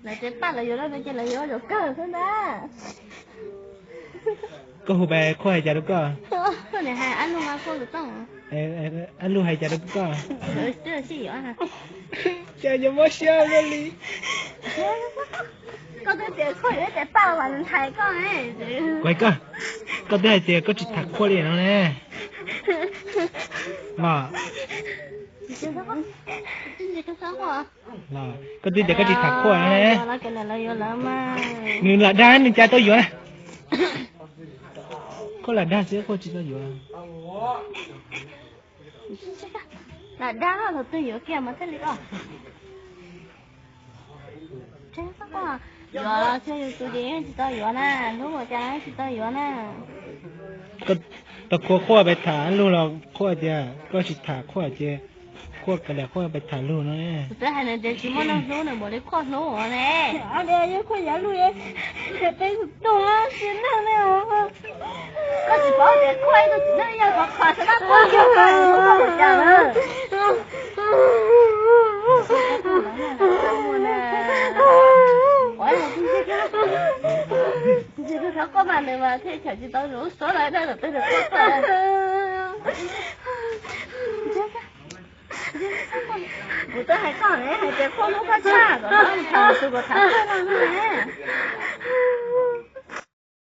Lawv tias paj lawv yuav lawm no ces lawv yuav zaum kawg xwb ntag. Koj hu pes Qhuaj hais cas rau koj? Koj niam hais Ab Lug mas Qhuaj tus tooj. Ab Lug hais cas rau koj? Twb sib yuav. Cas yuav mob siab luaj li. Koj twb tias Qhuaj yuav ib tes paj mas ntshai koj. Kuv hais koj, koj twb hais tias koj tsis tham Qhuaj li no ne. Los, los koj twb tias koj tsis tham Qhuaj no ne. Nws lam dag nws cas tau yuav na. Qhuaj lam dag xwb, Qhuaj tsis tau yuav. Lam dag los twg yuav kiag mas thiaj li koj. Yuav los tsis yus tus ces yeej tsis tau yuav na, hlub ua cas tsis tau yuav na. Tau Qhuaj, Qhuaj pes tham Lug los Qhuaj tias koj tsis tham Qhuaj ces Qhuaj kav liam Qhuaj pes tham Lug no ne. Kuv twb hais nws tias tsis muaj neeg hlub nws npaum li Qhuaj hlub ua ne. Ab, yog Qhuaj yuav Lug, peb tus tug siab neeg ne. Koj tsis paub tias Qhuaj ib tug txiv neej yog qhov qhov xav nab quaj yog koj mus cas na. Tsis koj mas nws mas thiaj chawm tsis tau lub suab lawm na, lawm peb tus quaj quaj. Kuv twb hais koj ne, hais tias Qhuaj hlub koj tshaj, kom koj tham tus kom tham Qhuaj no ne.